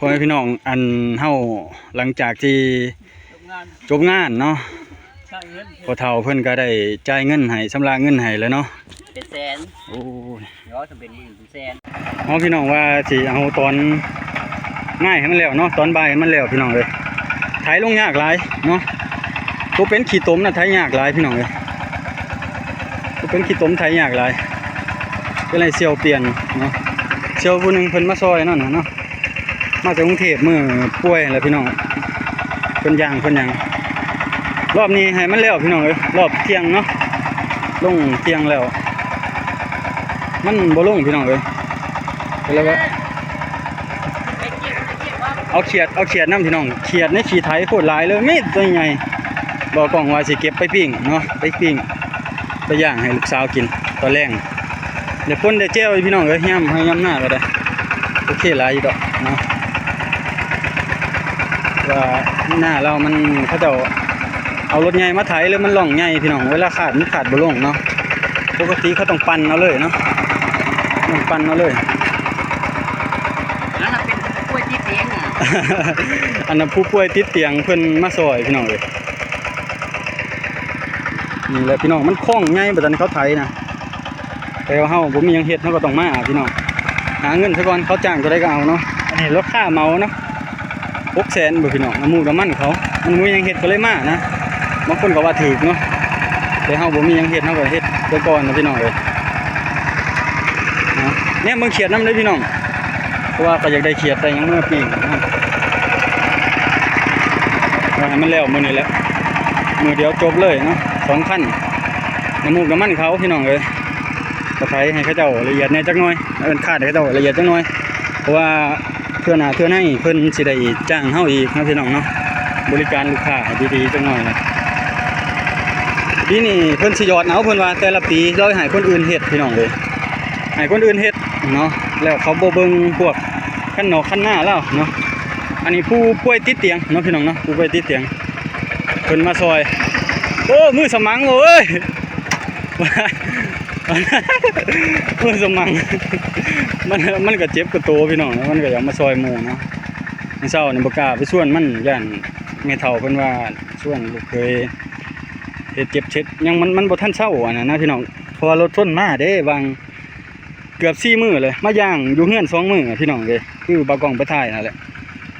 ພໍ່ແມ່ພີ່ນ້ອງ ອັນເຮົາຫຼັງຈາກທີ່ຈົບງານເນາະ ພໍ່ເຖົ້າເພິ່ນກໍໄດ້ຈ່າຍເງິນໃຫ້ ຊຳລະເງິນໃຫ້ແລ້ວເນາະ. ເປັນແສນ. ໂອ້ຍ ເນາະ ເປັນໝື່ນເປັນແສນ. ເຮົາພີ່ນ້ອງວ່າຊິເອົາຕອນງາຍໃຫ້ມັນແລ້ວເນາະ ຕອນບ່າຍໃຫ້ມັນແລ້ວພີ່ນ້ອງເອີຍ. ໄຖລົງຍາກຫຼາຍເນາະ ບໍ່ເປັນຂີ້ຕົມນະ ໄຖຍາກຫຼາຍພີ່ນ້ອງເອີຍ. ບໍ່ເປັນຂີ້ຕົມ ໄຖຍາກຫຼາຍ ກໍເລີຍສ່ຽວປ່ຽນເນາະ. ສ່ຽວຜູ້ໜຶ່ງເພິ່ນມາຊ່ອຍນັ້ນນະເນາະ ມາຈາກກຸງເທບມື້ປ່ວຍແຫຼະພີ່ນ້ອງ ເພິ່ນຍ່າງເພິ່ນຫຍັງ. ລອບນີ້ໃຫ້ມັນແລ້ວພີ່ນ້ອງເອີຍ ລອບທ່ຽງເນາະ ລົງທ່ຽງແລ້ວ ມັນບໍ່ລົງພີ່ນ້ອງເອີຍ. ກໍເລີຍວ່າ ເອົາຂຽດ ເອົາຂຽດນຳພີ່ນ້ອງ ຂຽດໃນຂີ້ໄຖໂຄດຫຼາຍເລີຍ ມີແຕ່ໃຫຍ່. ບໍ່ກ້ອງວ່າຊິເກັບໄປປີ້ງເນາະ ໄປປີ້ງ ໄປຍ່າງໃຫ້ລູກສາວກິນຕອນແລງ. ໄດ້ປົ່ນໄດ້ແຈ່ວຢູ່ພີ່ນ້ອງເອີຍ ຍາມໄຮ່ຍາມນາກໍໄດ້ ໂອເຄຫຼາຍຢູ່ດອກເນາະ. ວ່ານາລາວມັນ ເຂົາເຈົ້າເອົາລົດໃຫຍ່ມາໄຖ ຫຼືມັນລ່ອງໃຫຍ່ພີ່ນ້ອງ ເວລາຄາດມັນຄາດບໍ່ລົງເນາະ. ປົກກະຕິເຂົາຕ້ອງປັ່ນເອົາເລີຍເນາະ ຕ້ອງປັ່ນເອົາເລີຍ. ອັນນັ້ນນະເປັນຜູ້ປ່ວຍຕິດຕຽງ ອັນນັ້ນຜູ້ປ່ວຍຕິດຕຽງເພິ່ນມາຊ່ອຍພີ່ນ້ອງເອີຍ. ນີ້ແຫຼະພີ່ນ້ອງ ມັນຄອງໃຫຍ່ ບັດຕອນເຂົາໄຖນະ ແຕ່ວ່າເຮົາບໍ່ມີຫຍັງເຮັດ ເຮົາກໍຕ້ອງມາພີ່ນ້ອງ ຫາເງິນຊະກ່ອນ ເຂົາຈ້າງເທົ່າໃດກໍເອົາເນາະ. ອັນນີ້ລາຄາເໝົາເນາະ ຫົກແສນບໍ່ພີ່ນ້ອງ ນ້ຳມູກນ້ຳມັນເຂົາ ມັນບໍ່ມີຫຍັງເຮັດກໍເລີຍມານະ. ບາງຄົນກໍວ່າຖືກເນາະ ແຕ່ເຮົາບໍ່ມີຫຍັງເຮັດ ເຮົາກໍເຮັດໄປກ່ອນນະພີ່ນ້ອງເອີຍເນາະ. ແນມເບິ່ງຂຽດນຳເດີພີ່ນ້ອງ ເພາະວ່າກໍຢາກໄດ້ຂຽດໄດ້ຫຍັງມາປີ້ງເນາະ. ວ່າໃຫ້ມັນແລ້ວມື້ນີ້ແຫຼະ ມື້ດຽວຈົບເລີຍເນາະ ສອງຄັນ. ນ້ຳມູກນ້ຳມັນເຂົາພີ່ນ້ອງເອີຍ ກໍໄຖໃຫ້ເຂົາເຈົ້າລະອຽດແດ່ຈັກໜ່ອຍ ເອີ້ນຄາດໃຫ້ເຂົາເຈົ້າລະອຽດຈັກໜ່ອຍ ເພາະວ່າເທື່ອໜ້າເທື່ອໃນເພິ່ນຊິໄດ້ຈ້າງເຮົາອີກເນາະພີ່ນ້ອງເນາະ ບໍລິການລູກຄ້າໃຫ້ດີໆຈັກໜ່ອຍນະ. ປີນີ້ເພິ່ນຊິຢອດເອົາ ເພິ່ນວ່າແຕ່ລະປີລາວໃຫ້ຄົນອື່ນເຮັດພີ່ນ້ອງເອີຍ ໃຫ້ຄົນອື່ນເຮັດເນາະ ແລ້ວເຂົາບໍ່ເບິ່ງພວກຄັນນອກຄັນນາລາວເນາະ. ອັນນີ້ຜູ້ປ່ວຍຕິດຕຽງເນາະພີ່ນ້ອງເນາະ ຜູ້ປ່ວຍຕິດຕຽງ ເພິ່ນມາຊ່ອຍ. ໂອ້ ມືສະໝັງເວີ້ຍ ມືສະໝັງ ມັນ ມັນກໍເຈັບກະໂຕພີ່ນ້ອງ ມັນກໍຢາກມາຊ່ອຍໝູ່ເນາະ. ມື້ເຊົ້ານີ້ບໍ່ກ້າໄປຊວນມັນ ຢ້ານແມ່ເຖົ້າເພິ່ນວ່າຊວນລູກເຂີຍເຮັດເຈັບເຊັດຫຍັງ ມັນ ມັນບໍ່ທັນເຊົາອັນນັ້ນນະພີ່ນ້ອງ ເພາະວ່າລົດຊົນມາເດ້ ຫວ່າງ ເກືອບສີ່ມື້ເລີຍ ມາຢ່າງຢູ່ເຮືອນສອງມື້ພີ່ນ້ອງເອີຍ ຄືບ່າວກ້ອງໄປຖ່າຍນັ້ນແຫຼະ.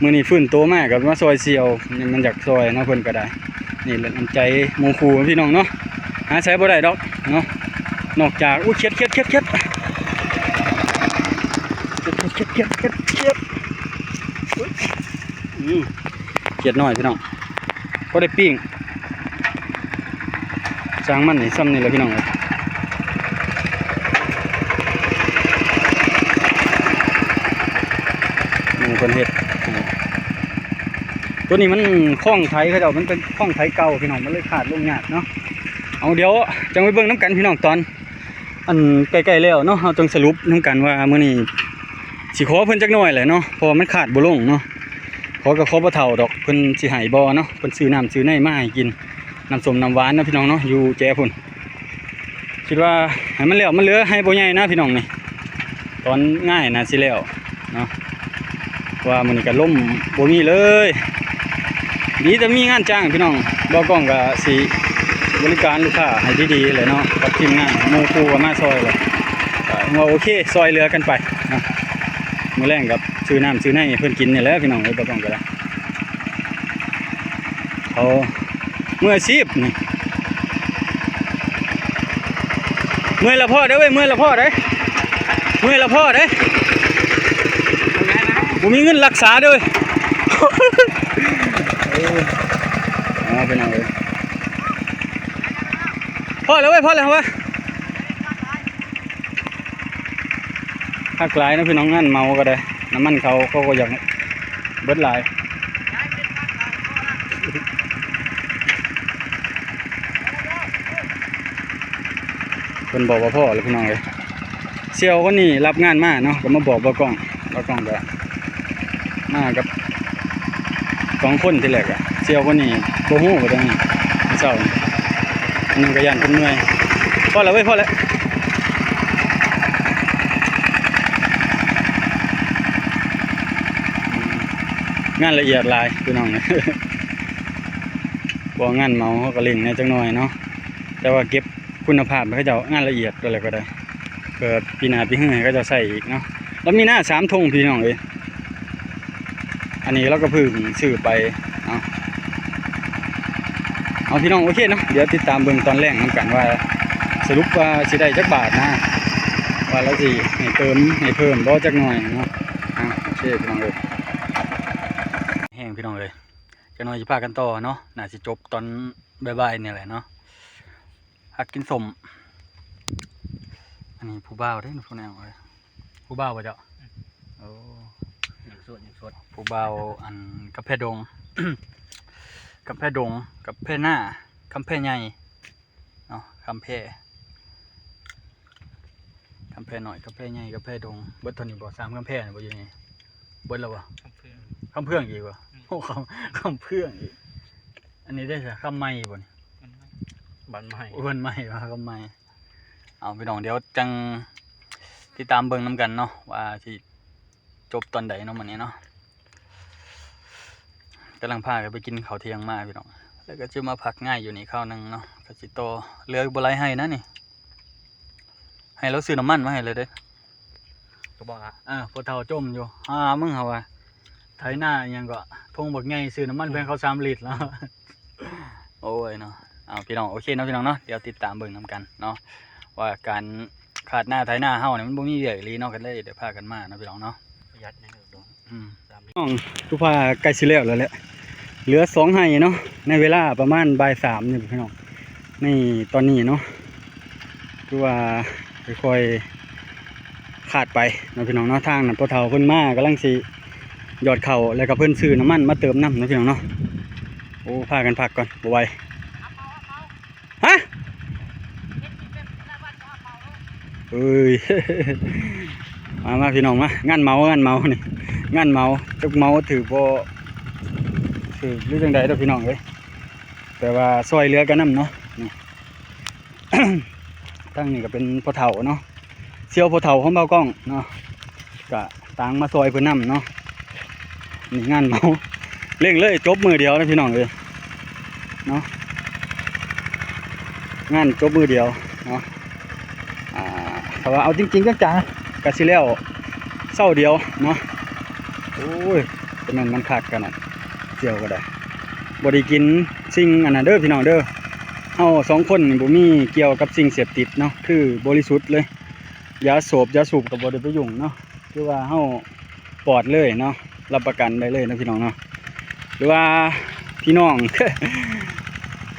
ມື້ນີ້ຟື້ນໂຕມາກໍມາຊ່ອຍສ່ຽວ ມັນຢາກຊ່ອຍເນາະ ເພິ່ນກໍໄດ້. ນີ້ແຫຼະນ້ຳໃຈໝູ່ຄູ່ພີ່ນ້ອງເນາະ ຫາໃສບໍ່ໄດ້ດອກເນາະ ນອກຈາກ ອຸ້ຍ ຂຽດ ຂຽດ ຂຽດ ຂຽດ ຂຽດ ຂຽດ ຂຽດ ຂຽດ ຂຽດ ອືມ ຂຽດນ້ອຍພີ່ນ້ອງ ພໍໄດ້ປີ້ງ. ຊ່າງມັນນີ້ ຊ່ຳນີ້ແຫຼະພີ່ນ້ອງເອີຍ ໝູ່ເພິ່ນເຮັດ. ໂຕນີ້ມັນຄອງໄຖເຂົາເຈົ້າ ມັນເປັນຄອງໄຖເກົ່າພີ່ນ້ອງ ມັນເລີຍຄາດລົງຍາກເນາະ. ເອົາ ດຽວຈັ່ງໄປເບິ່ງນຳກັນພີ່ນ້ອງ ຕອນ ອັນໃກ້ໆແລ້ວເນາະ ເຮົາຈັ່ງສະຫຼຸບນຳກັນວ່າມື້ນີ້ຊິຂໍເພິ່ນຈັກໜ້ອຍແຫຼະເນາະ ເພາະວ່າມັນຄາດບໍ່ລົງເນາະ. ຂໍກໍຂໍບໍ່ເຖົ້າດອກ ເພິ່ນຊິໃຫ້ບໍ່ເນາະ ເພິ່ນຊື້ນ້ຳຊື້ໃນມາໃຫ້ກິນ ນ້ຳສົ້ມນ້ຳຫວານເນາະພີ່ນ້ອງເນາະ ຢູ່ແຈພຸ້ນ. ຄິດວ່າໃຫ້ມັນແລ້ວ ມັນເຫຼືອໃຫ້ບໍ່ໃຫຍ່ນະພີ່ນ້ອງນີ້ ຕອນງາຍໜ້າຊິແລ້ວເນາະ. ວ່າມື້ນີ້ກໍລົມບໍ່ມີເລີຍ ດີແຕ່ມີງານຈ້າງພີ່ນ້ອງ. ບ່າວກ້ອງກໍຊິບໍລິການລູກຄ້າໃຫ້ດີໆແຫຼະເນາະ ກັບທີມງານ ໝູ່ຄູ່ກໍມາຊ່ອຍແຫຼະ ກໍວ່າໂອເຄ ຊ່ອຍເຫຼືອກັນໄປເນາະ. ມື້ແລງກໍຊື້ນ້ຳຊື້ໃນໃຫ້ເພິ່ນກິນນີ້ແຫຼະພີ່ນ້ອງເອີຍ ບ່າວກ້ອງກໍໄດ້. ເອົາ ມືອາຊີບນີ້ ເມື່ອຍລະພໍເດີເວີຍ ເມື່ອຍລະພໍເດີ ເມື່ອຍລະພໍເດີ ບໍ່ມີເງິນລັກສາເດີເວີຍ. ເອີ ເອົາ ພີ່ນ້ອງເອີຍ ພໍແລ້ວເວີຍ ພໍແລ້ວເວີຍ. ຄັກຫຼາຍເນາະພີ່ນ້ອງ ງານເໝົາກໍໄດ້ ນ້ຳມັນເຂົາ ເຂົາກໍຢາກເບິດຫຼາຍ. ເພິ່ນບອກວ່າພໍແລ້ວພີ່ນ້ອງເອີຍ ສ່ຽວຄົນນີ້ຮັບງານມາເນາະ ກໍມາບອກບ່າວກ້ອງ ບ່າວກ້ອງກໍມາກັບສອງຄົນ. ທີແລກກໍສ່ຽວຄົນນີ້ບໍ່ຮູ້ວ່າຈັ່ງໃດ ເຊົ້ານີ້ ອັນໜຶ່ງກໍຢ້ານເພິ່ນເມື່ອຍ. ພໍແລ້ວເວີຍ ພໍແລ້ວ. ງານລະອຽດຫຼາຍພີ່ນ້ອງ ເພາະວ່າງານເໝົາເຮົາກໍເລັ່ງແດ່ຈັກໜ່ອຍເນາະ ແຕ່ວ່າເກັບຄຸນນະພາບໃຫ້ເຂົາເຈົ້າ ງານລະອຽດແລ້ວກໍໄດ້ ເພື່ອປີໜ້າປີຮືໃຫ້ເຂົາເຈົ້າໃຊ້ອີກເນາະ. ລາວມີນາສາມທົ່ງພີ່ນ້ອງເອີຍ ອັນນີ້ລາວກໍເພິ່ງຊື້ໄປເນາະ. ເອົາພີ່ນ້ອງ ໂອເຄເນາະ ດຽວຕິດຕາມເບິ່ງຕອນແລງນຳກັນວ່າ ສະຫຼຸບວ່າຊິໄດ້ຈັກບາດນະ ວ່າລາວຊິໃຫ້ເຕີມໃຫ້ເພີ່ມບໍ່ຈັກໜ່ອຍເນາະ. ອ່າ ໂອເຄພີ່ນ້ອງເອີຍ ແຮງພີ່ນ້ອງເອີຍ ຈັກໜ່ອຍຊິພາກັນຕໍ່ເນາະ ໜ້າຊິຈົບຕອນບ່າຍໆນີ້ແຫຼະເນາະ. ຫາກກິນສົ້ມ ອັນນີ້ຜູ້ບ່າວເດ້ ຜູ້ແນວເອີຍ ຜູ້ບ່າວບໍ່ເຈົ້າ? ອືມ ໂອ້ ຍັງໂສດ ຍັງໂສດ ຜູ້ບ່າວ ອັນ ກຳແພດົງ ກຳແພດົງ ກຳແພນາ ກຳແພໃຫຍ່ເນາະ ກຳແພ ກຳແພນ້ອຍ ກຳແພໃຫຍ່ ກຳແພດົງ ເບິດເທົ່ານີ້ບໍ່? ສາມກຳແພນີ້ບໍ່ຢູ່ນີ້? ເບິດແລ້ວບໍ່? ກຳເພື່ອງ ກຳເພື່ອງອີກບໍ່? ອືມ ໂອ້ ກຳ ກຳເພື່ອງອີກ. ອັນນີ້ເດ້ ຄຳໃໝ່ບໍ່ນີ້? ບ້ານໃໝ່ ບ້ານໃໝ່ ວ່າຄຳໃໝ່. ເອົາ ພີ່ນ້ອງ ດຽວຈັ່ງຕິດຕາມເບິ່ງນຳກັນເນາະ ວ່າຊິຈົບຕອນໃດເນາະມື້ນີ້ເນາະ. ກຳລັງພາກັນໄປກິນເຂົ້າທ່ຽງມາພີ່ນ້ອງ ແລ້ວກໍຈະມາພັກງາຍຢູ່ນີ້ຄາວໜຶ່ງເນາະ ກໍຊິຕໍ່ ເຫຼືອບໍ່ຫຼາຍໄຮ່ນະນີ້ ໃຫ້ລາວຊື້ນ້ຳມັນມາໃຫ້ເລີຍເດ້. ກໍບອກລະ ເອີ ພໍ່ເຖົ້າຈົ່ມຢູ່ ຫາມຶງ ເຮົາວ່າ ໄຖນາອີ່ຫຍັງກໍ ທົ່ງບັກໃຫຍ່ ຊື້ນ້ຳມັນແພງເຂົາສາມລິດແລ້ວ. ໂອ້ຍເນາະ ເອົາ ພີ່ນ້ອງ ໂອເຄເນາະ ພີ່ນ້ອງເນາະ ດຽວຕິດຕາມເບິ່ງນຳກັນເນາະ ວ່າການຄາດນາໄຖນາເຮົານີ້ ມັນບໍ່ມີວຽກອີ່ຫຼີເນາະ ກໍເລີຍໄດ້ພາກັນມາເນາະ ພີ່ນ້ອງເນາະ ປະຢັດແຮງ ອືມ ພີ່ນ້ອງ ຄືວ່າໃກ້ຊິແລ້ວແລ້ວແຫຼະ ເຫຼືອສອງໄຮ່ເນາະ ໃນເວລາປະມານບ່າຍສາມນີ້ພີ່ນ້ອງ ໃນຕອນນີ້ເນາະ ຄືວ່າຄ່ອຍໆ ຄາດໄປເນາະ ພີ່ນ້ອງເນາະ. ທາງນັ້ນພໍ່ເຖົ້າເພິ່ນມາ ກຳລັງຊິຢອດເຂົ້າ ແລ້ວກໍເພິ່ນຊື້ນ້ຳມັນມາເຕີມນຳເນາະ ພີ່ນ້ອງເນາະ. ໂອ້ ພາກັນພັກກ່ອນ ບໍ່ໄຫວ ຮະ ເອີຍ ມາ ມາ ພີ່ນ້ອງມາ ງານເໝົາ ງານເໝົານີ້ ງານເໝົາ ຈັກເໝົາຖືກບໍ່ຖືກ ຫຼືຈັ່ງໃດເດີ້ ພີ່ນ້ອງເອີຍ ແຕ່ວ່າຊ່ອຍເຫຼືອກັນນຳເນາະ. ນີ້ ທາງນີ້ກໍເປັນພໍ່ເຖົ້າເນາະ ສ່ຽວພໍ່ເຖົ້າຂອງບ່າວກ້ອງເນາະ ກະຕ່າງມາຊ່ອຍເພິ່ນນຳເນາະ. ນີ້ງານເໝົາ ເລັ່ງເລີຍ ຈົບມື້ດຽວນະ ພີ່ນ້ອງເອີຍເນາະ ງານຈົບມື້ດຽວເນາະ. ອ່າ ຖ້າວ່າເອົາຈິງໆ ຈັງໆ ກະຊິແລ້ວເຊົ້າດຽວເນາະ. ໂອ້ຍ ແຕ່ແມ່ນມັນຄັກຂະໜາດ ສ່ຽວກໍໄດ້ ບໍ່ໄດ້ກິນສິ່ງອັນນັ້ນເດີ້ ພີ່ນ້ອງເດີ້. ເຮົາສອງຄົນນີ້ບໍ່ມີກ່ຽວກັບສິ່ງເສບຕິດເນາະ ຄືບໍລິສຸດເລີຍ ຢາໂສບຢາສູບກໍບໍ່ໄດ້ໄປຫຍຸ້ງເນາະ ຖືວ່າເຮົາປອດເລີຍເນາະ ຮັບປະກັນໄດ້ເລີຍເນາະ ພີ່ນ້ອງເນາະ. ຫຼືວ່າພີ່ນ້ອງ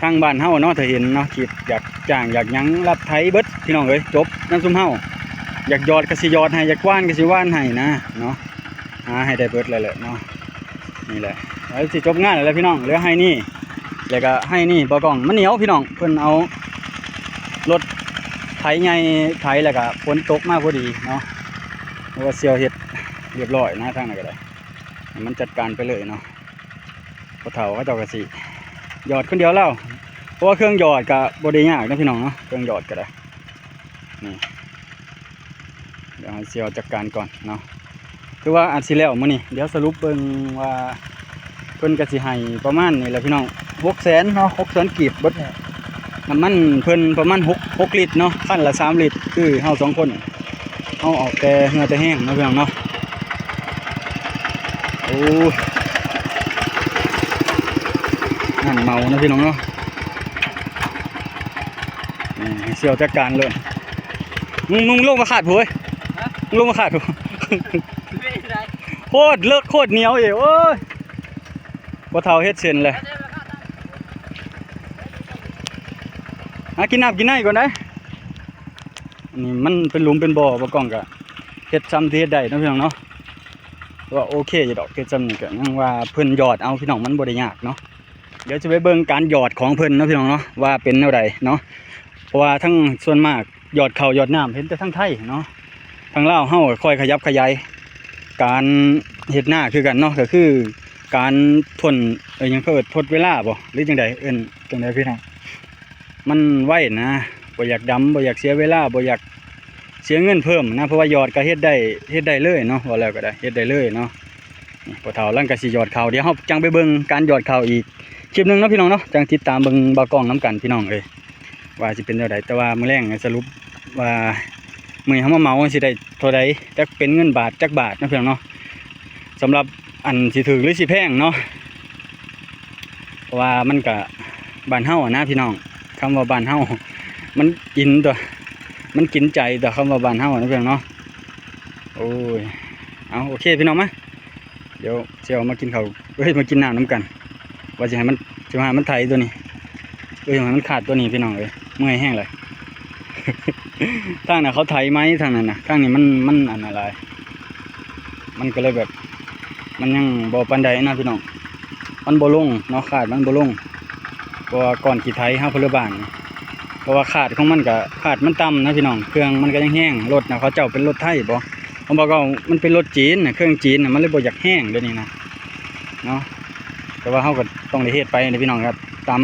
ທາງບ້ານເຮົາເນາະ ຖ້າເຫັນເນາະ ຄິດຢາກຈ້າງຢາກຫຍັງ ຮັບໄຖເບິດ ພີ່ນ້ອງເອີຍ ຈົບນຳຊຸມເຮົາ. ຢາກຢອດກໍຊິຢອດໃຫ້ ຢາກຫວ່ານກໍຊິຫວ່ານໃຫ້ນະເນາະ ຫາໃຫ້ໄດ້ເບິດເລີຍແຫຼະເນາະ. ນີ້ແຫຼະ ແລ້ວຊິຈົບງານແລ້ວພີ່ນ້ອງ ເຫຼືອໄຮ່ນີ້ ແລ້ວກໍໄຮ່ນີ້ ບ່າວກ້ອງ ມັນໜຽວພີ່ນ້ອງ ເພິ່ນເອົາລົດໄຖໃຫຍ່ໄຖ ແລ້ວກໍຝົນຕົກມາພໍດີເນາະ ເພາະວ່າສ່ຽວເຮັດຮຽບຮ້ອຍນະ ທາງນັ້ນກໍໄດ້ ໃຫ້ມັນຈັດການໄປເລີຍເນາະ. ພໍ່ເຖົ້າເຂົາເຈົ້າກໍຊິຢອດຄົນດຽວລາວ ເພາະວ່າເຄື່ອງຢອດກໍບໍ່ໄດ້ຍາກເນາະ ພີ່ນ້ອງເນາະ ເຄື່ອງຢອດກໍໄດ້. ນີ້ ດຽວໃຫ້ສ່ຽວຈັດການກ່ອນເນາະ ຄືວ່າອາດຊິແລ້ວມື້ນີ້ ດຽວສະຫຼຸບເບິ່ງວ່າ ເພິ່ນກໍຊິໃຫ້ປະມານນີ້ແຫຼະພີ່ນ້ອງ ຫົກແສນເນາະ ຫົກແສນກີບເບິດ. ນ້ຳມັນເພິ່ນປະມານຫົກ ຫົກລິດເນາະ ຄັນລະສາມລິດ ຄືເຮົາສອງຄົນ ເຮົາອອກແຕ່ເຫື່ອແຕ່ແຮງເນາະ ພີ່ນ້ອງເນາະ. ໂອ້ ງານເໝົາເນາະ ພີ່ນ້ອງເນາະ. ນີ້ ໃຫ້ສ່ຽວຈັດການໂລດ ມຶງ ມຶງລົງມາຄາດພຸ້ນເວີຍ ມຶງລົງມາຄາດພຸ້ນ ໂຄດເລິກໂຄດໜຽວອີກ ໂອ້ຍ ພໍ່ເຖົ້າເຮັດເສັ້ນແຫຼະ. ຫາກິນນ້ຳກິນໃນກ່ອນໄດ໋. ອັນນີ້ມັນເປັນຫຼຸມເປັນບໍ່ ບ່າວກ້ອງກະເຮັດຊ່ຳທີ່ເຮັດໄດ້ເນາະ ພີ່ນ້ອງເນາະ ວ່າໂອເຄຢູ່ດອກ ເຮັດຊ່ຳນີ້ກະຍັງວ່າເພິ່ນຢອດເອົາ ພີ່ນ້ອງ ມັນບໍ່ໄດ້ຍາກເນາະ. ດຽວຈະໄປເບິ່ງການຢອດຂອງເພິ່ນເນາະ ພີ່ນ້ອງເນາະ ວ່າເປັນແນວໃດເນາະ ເພາະວ່າທາງສ່ວນມາກຢອດເຂົ້າຢອດນ້ຳເຫັນແຕ່ທາງໄທເນາະ ທາງລາວເຮົາກໍຄ່ອຍຂະຫຍັບຂະຫຍາຍການເຮັດນາຄືກັນເນາະ ກໍຄືການທົນ ເອີ ຫຍັງເຂົາເອີ້ນ ທົດເວລາບໍ່ ຫຼືຈັ່ງໃດ ເອີ້ນຈັ່ງໃດ ພີ່ນ້ອງ ມັນໄວນະ ບໍ່ຢາກດຳ ບໍ່ຢາກເສຍເວລາ ບໍ່ຢາກເສຍເງິນເພີ່ມນະ ເພາະວ່າຢອດກໍເຮັດໄດ້ ເຮັດໄດ້ເລີຍເນາະ ເວົ້າແລ້ວກໍໄດ້ ເຮັດໄດ້ເລີຍເນາະ. ພໍ່ເຖົ້າກຳລັງກະຊິຢອດເຂົ້າ ດຽວເຮົາຈັ່ງໄປເບິ່ງການຢອດເຂົ້າອີກຄລິບໜຶ່ງເນາະພີ່ນ້ອງເນາະ ຈັ່ງຕິດຕາມເບິ່ງບ່າວກ້ອງນຳກັນພີ່ນ້ອງເອີຍ ວ່າຊິເປັນແນວໃດ ແຕ່ວ່າມື້ແລງສະຫຼຸບວ່າມື້ນີ້ເຮົາມາເໝົາຊິໄດ້ເທົ່າໃດ ຈັກເປັນເງິນບາດຈັກບາດເນາະພີ່ນ້ອງເນາະ ສຳລັບອັນຊິຖືກຫຼືຊິແພງເນາະ ເພາະວ່າມັນກະບ້ານເຮົາຫັ້ນນະພີ່ນ້ອງ ຄຳວ່າບ້ານເຮົາມັນອິນຕົວະ ມັນກິນໃຈຕົວະ ຄຳວ່າບ້ານເຮົານະພີ່ນ້ອງເນາະ ໂອ້ຍ ເອົາ ໂອເຄພີ່ນ້ອງມາ ດຽວຊິເອົາມາກິນເຂົ້າ ເອີຍ ມາກິນນ້ຳນຳກັນ ວ່າຊິໃຫ້ມັນ ຊິໃຫ້ມັນໄຖຕົວນີ້ ເອີຍ ໃຫ້ມັນຂາດຕົວນີ້ພີ່ນ້ອງເອີຍ ເມື່ອຍແຮງເລີຍ ທາງນັ້ນເຂົາໄຖໄມ້ທາງນັ້ນນະ ທາງນີ້ມັນ ມັນອັນນັ້ນຫຼາຍ ມັນກໍເລີຍແບບ ມັນຍັງບໍ່ປານໃດນະພີ່ນ້ອງ ມັນບໍ່ລົງເນາະ ຂາດມັນບໍ່ລົງ ເພາະວ່າກ່ອນຊິໄຖເຮົາເພິ່ນລະບາງ ເພາະວ່າຂາດຂອງມັນກໍ ຂາດມັນຕ່ຳນະພີ່ນ້ອງ ເຄື່ອງມັນກໍຍັງແຮງ ລົດນະເຂົາເຈົ້າເປັນລົດໄທບໍ ຂອງເຮົາກໍມັນເປັນລົດຈີນນະ ເຄື່ອງຈີນນະ ມັນເລີຍບໍ່ຢາກແຮງດຽວນີ້ນະເນາະ ແຕ່ວ່າເຮົາກໍຕ້ອງໄດ້ເຮັດໄປນະພີ່ນ້ອງ ຕາມ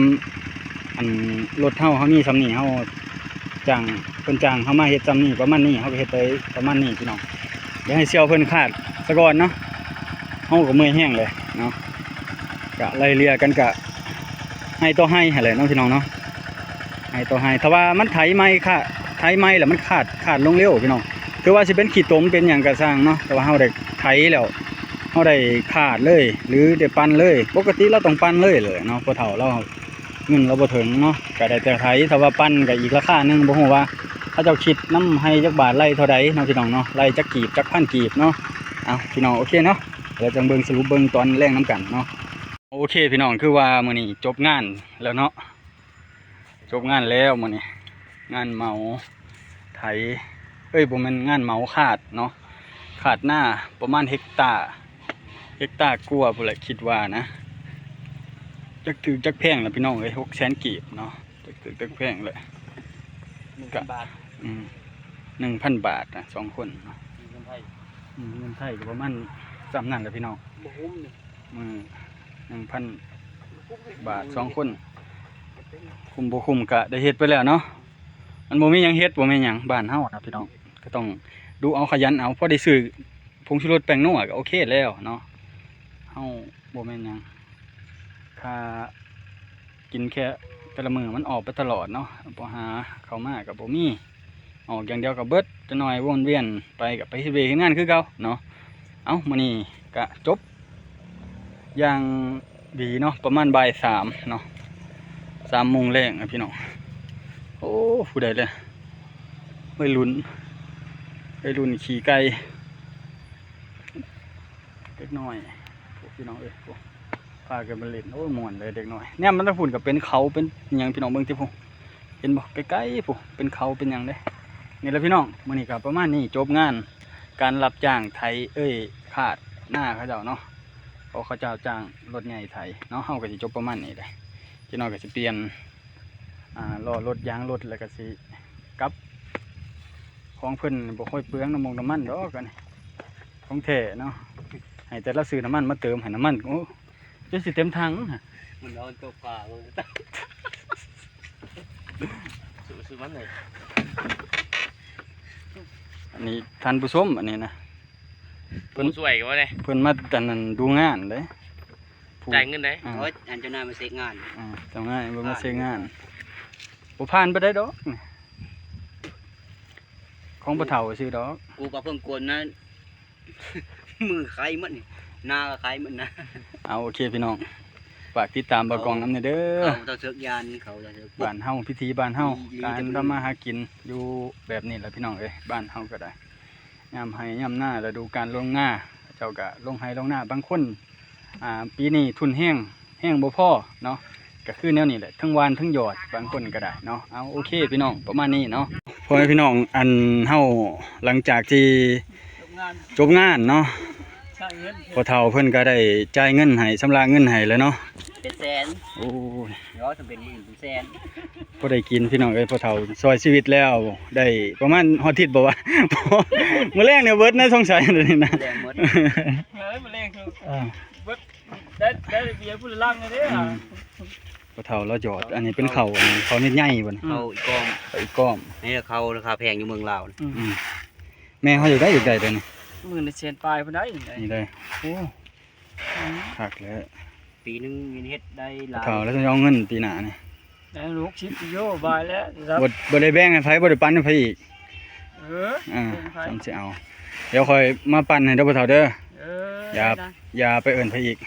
ອັນລົດເຮົາ ເຮົາມີສ່ຳນີ້ ເຮົາຈ້າງ ເພິ່ນຈ້າງເຮົາມາເຮັດສ່ຳນີ້ ປະມານນີ້ ເຮົາກໍເຮັດໄປປະມານນີ້ພີ່ນ້ອງ ດຽວໃຫ້ສ່ຽວເພິ່ນຂາດສາກ່ອນເນາະ ເຮົາກໍເມື່ອຍແຮງເລີຍເນາະ ກະໄລ່ເລ່ຍກັນກະໄຮ່ຕໍ່ໄຮ່ຫັ້ນແຫຼະເນາະພີ່ນ້ອງເນາະ ໄຮ່ຕໍ່ໄຮ່ ຖ້າວ່າມັນໄຖໃໝ່ຂະ ໄຖໃໝ່ແລ້ວມັນຂາດ ຂາດລົງເລັວພີ່ນ້ອງ ຖືວ່າຊິເປັນຂີ້ຕົມເປັນຫຍັງກະຊ່າງເນາະ ແຕ່ວ່າເຮົາໄດ້ໄຖແລ້ວ ເຮົາໄດ້ຂາດເລີຍ ຫຼືໄດ້ປັ່ນເລີຍ ປົກກະຕິລາວຕ້ອງປັ່ນເລີຍແຫຼະເນາະ ພໍ່ເຖົ້າລາວ ເງິນລາວບໍ່ເຖິງເນາະ ກະໄດ້ແຕ່ໄຖ ຖ້າວ່າປັ່ນກະອີກລາຄາໜຶ່ງ ບໍ່ຮູ້ວ່າເຂົາເຈົ້າຄິດນຳໄຮ່ຈັກບາດ ໄລ່ເທົ່າໃດເນາະພີ່ນ້ອງເນາະ ໄລ່ຈັກກີບ ຈັກພັນກີບເນາະ ເອົາພີ່ນ້ອງ ໂອເຄເນາະ ດຽວຈັ່ງເບິ່ງສະຫຼຸບເບິ່ງຕອນແລງນຳກັນເນາະ ໂອເຄພີ່ນ້ອງ ຄືວ່າມື້ນີ້ຈົບງານແລ້ວເນາະ ຈົບງານແລ້ວມື້ນີ້ ງານເໝົາໄຖ ເອີຍ ບໍ່ແມ່ນ ງານເໝົາຂາດເນາະ ຂາດນາປະມານເຮັກຕາ ເຮັກຕາກວ່າພຸ້ນແຫຼະ ຄິດວ່ານະ ຈັກຖືກຈັກແພງລະພີ່ນ້ອງເອີຍ ຫົກແສນກີບເນາະ ຈັກຖືກຈັກແພງແຫຼະ ໜຶ່ງພັນບາດ ອືມ ໜຶ່ງພັນບາດນະ ສອງຄົນເນາະ ເງິນໄທ ອືມ ເງິນໄທກໍປະມານສ່ຳນັ້ນແຫຼະພີ່ນ້ອງ ບໍ່ຄຸ້ມນີ້ ມື້ໜຶ່ງພັນບາດ ສອງຄົນ ຄຸ້ມບໍ່ຄຸ້ມກະໄດ້ເຮັດໄປແລ້ວເນາະ ມັນບໍ່ມີຫຍັງເຮັດ ບໍ່ແມ່ນຫຍັງ ບ້ານເຮົານະພີ່ນ້ອງ ກໍຕ້ອງດຸເອົາຂະຫຍັນເອົາ ພໍໄດ້ຊື້ຜົງຊູລົດແປ້ງນົວກໍໂອເຄແລ້ວເນາະ ເຮົາບໍ່ແມ່ນຫຍັງ ຄ່າ ກິນແຄ່ແຕ່ລະມື້ມັນອອກໄປຕະຫຼອດເນາະ ບໍ່ຫາເຂົ້າມາກໍບໍ່ມີ ອອກຢ່າງດຽວກໍເບິດ ຈັກໜ້ອຍວົນວຽນໄປກໍໄປເຮັດວຽກເຮັດງານຄືເກົ່າເນາະ ເອົ້າ ມື້ນີ້ກະຈົບຢ່າງດີເນາະ ປະມານບ່າຍສາມເນາະ ສາມໂມງແລງນະພີ່ນ້ອງ ໂອ້ ຜູ້ໃດແລະ ໄວລຸ້ນ ໄວລຸ້ນຂີ່ໄກ່ ເດັກນ້ອຍ ໂອ້ ພີ່ນ້ອງເອີຍ ໂອ້ ພາກັນມາຫຼິ້ນ ໂອ້ ມ່ວນເລີຍເດັກນ້ອຍ ແນມມາທາງພຸ້ນກໍເປັນເຂົາເປັນຫຍັງ ພີ່ນ້ອງເບິ່ງຕິພຸ້ນ ເຫັນບໍ່ ໃກ້ໆພຸ້ນ ເປັນເຂົາເປັນຫຍັງເດ້ ນີ້ແຫຼະພີ່ນ້ອງ ມື້ນີ້ກໍປະມານນີ້ ຈົບງານການຮັບຈ້າງໄຖ ເອີຍ ຄາດນາເຂົາເຈົ້າເນາະ ເພາະເຂົາເຈົ້າຈ້າງລົດໃຫຍ່ໄຖເນາະ ເຮົາກໍຊິຈົບປະມານນີ້ແຫຼະ ຈັກໜ້ອຍກໍຊິປ່ຽນ ອ່າ ລໍ້ລົດ ຢາງລົດ ແລ້ວກໍຊິກັບ ຂອງເພິ່ນບໍ່ຄ່ອຍເປືອງນ້ຳມັນ ນ້ຳມັນດອກ ອັນນີ້ຂອງແທ້ເນາະ ໃຫ້ແຕ່ລາວຊື້ນ້ຳມັນມາເຕີມໃຫ້ນ້ຳມັນ ໂອ້ ຈົນຊິເຕັມຖັງ ມັນເອົາຕົກປາ ຊື້ ຊື້ມັນເລີຍ ອັນນີ້ທ່ານຜູ້ຊົມ ອັນນີ້ນະ ເພິ່ນ ຜູ້ຊ່ວຍກໍວ່າແດ່ ເພິ່ນມາອັນນັ້ນດູງານເດ້ ຜູ້ ຈ່າຍເງິນໄດ໋ ອ່າ ໂອ້ຍ ອັນເຈົ້ານາຍມາເຊັກງານ ອ່າ ເຈົ້ານາຍມາເຊັກງານ ບໍ່ຜ່ານປານໃດດອກ ຂອງພໍ່ເຖົ້າຊື່ດອກ ກູກໍເພິ່ງກວນນະ ມືໄຄໝົດນີ້ ໜ້າກໍໄຄໝົດນະ ເອົາ ໂອເຄພີ່ນ້ອງ ຝາກຕິດຕາມບ່າວກ້ອງນຳແດ່ເດີ ເຂົາເຈົ້າເຊືອກຢານ ເຂົາເຈົ້າເຊືອກ ບ້ານເຮົາ ພິຖີບ້ານເຮົາ ການທຳມາຫາກິນຢູ່ແບບນີ້ແຫຼະພີ່ນ້ອງເອີຍ ບ້ານເຮົາກໍໄດ້ ຍາມໄຮ່ຍາມນາ ລະດູການລົງນາ ເຂົາເຈົ້າກະລົງໄຮ່ລົງນາ ບາງຄົນ ອ່າ ປີນີ້ທຶນແຮງ ແຮງບໍ່ພໍເນາະ ກະຄືແນວນີ້ແຫຼະ ທັງຫວ່ານທັງຢອດ ບາງຄົນກະໄດ້ເນາະ ເອົາ ໂອເຄພີ່ນ້ອງ ປະມານນີ້ເນາະ ພໍ່ແມ່ພີ່ນ້ອງ ອັນເຮົາຫຼັງຈາກທີ່ຈົບງານເນາະ ພໍ່ເຖົ້າເພິ່ນກະໄດ້ຈ່າຍເງິນໃຫ້ ຊຳລະເງິນໃຫ້ແລ້ວເນາະ ເປັນແສນ ໂອ້ຍ ເນາະ ຈະເປັນໝື່ນ ແສນ ພໍໄດ້ກິນພີ່ນ້ອງເອີຍ ພໍ່ເຖົ້າຊ່ອຍຊີວິດແລ້ວ ໄດ້ປະມານຮອດທິດບໍ່ວະ ມື້ແລງນີ້ເບິດນະ ສົງໄສນີ້ນະ ແລງໝົດ ເອີ ມື້ແລງຄື ອ່າ ເບິດ ໄດ້ ໄດ້ເບຍຜູ້ລະລັງເດ້ ອືມ ພໍ່ເຖົ້າລາວຢອດ ອັນນີ້ເປັນເຂົ້າ ເຂົ້າເມັດໃຫຍ່ບໍ່ນີ້ ເຂົ້າອີກກ້ອມ ເຂົ້າອີກກ້ອມ ນີ້ເຂົ້າລາຄາແພງຢູ່ເມືອງລາວ ອືມ ອືມ ແມ່ເຮົາຢາກໄດ້ ຢາກໄດ້ຕົວນີ້ ໝື່ນແສນປາຍພຸ້ນໃດ ນີ້ໄດ້ ໂອ້ ອືມ ຄັກແລ້ວ ປີໜຶ່ງມີເຮັດໄດ້ຫຼາຍ ເຖົ້າແລ້ວຕ້ອງເອົາເງິນປີໜ້ານີ້ ໄດ້ຫົກສິບກິໂລບາດແລ້ວ ບໍ່ ບໍ່ໄດ້ແບ່ງໃຫ້ໃຜ ບໍ່ໄດ້ປັນໃຫ້ໃຜອີກ ເອີ ອ່າ ແບ່ງໃຜ ຊ່ຳຊິເອົາ ດຽວຂ້ອຍມາປັນໃຫ້ເດີພໍ່ເຖົ້າເດີ ເອີ ຢ່າ ໄດ້ນະ ຢ່າໄປເອີ້ນໃຜອີກ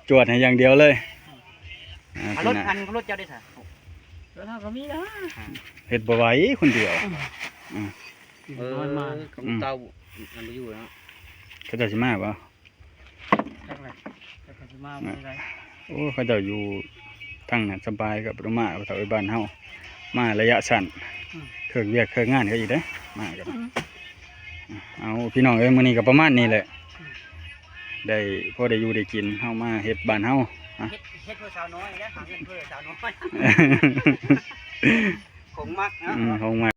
ຈວດໃຫ້ຢ່າງດຽວເລີຍ ອ່າ ເອົາລົດ ປີໜ້າ ຄັນ ລົດເຈົ້າໄດ້ຊະ ລົດເຮົາກໍມີນະ ເຮັດບໍ່ໄຫວຄົນດຽວ ອືມ ອືມ ເອີ ນ້ອຍມາ ຂອງ ອືມ ເຕົາ ມັນບໍ່ຢູ່ແລ້ວ ເຂົາເຈົ້າຊິມາບໍ່? ຈັກແຫຼະ ຈັກເຂົາຊິມາມື້ໃດ ໂອ້ ເຂົາເຈົ້າຢູ່ທາງນັ້ນສະບາຍ ກໍບໍ່ຕ້ອງມາ ເຂົາເຈົ້າໄປບ້ານເຮົາ ມາໄລຍະສັ້ນ ອືມ ເລີກວຽກເລີກງານເຂົາອີກເດ້ ມາກໍ ອືມ ເອົາ ພີ່ນ້ອງເອີຍ ມື້ນີ້ກໍປະມານນີ້ແຫຼະ ອືມ ໄດ້ພໍໄດ້ຢູ່ໄດ້ກິນ ເຮົາມາເຮັດບ້ານເຮົາ ອ່ະ ເຮັດ ເຮັດເພື່ອສາວນ້ອຍເດ້ ຫາເງິນເພື່ອສາວນ້ອຍ ຂອງມັກເນາະ ອືມ ຂອງມັກ.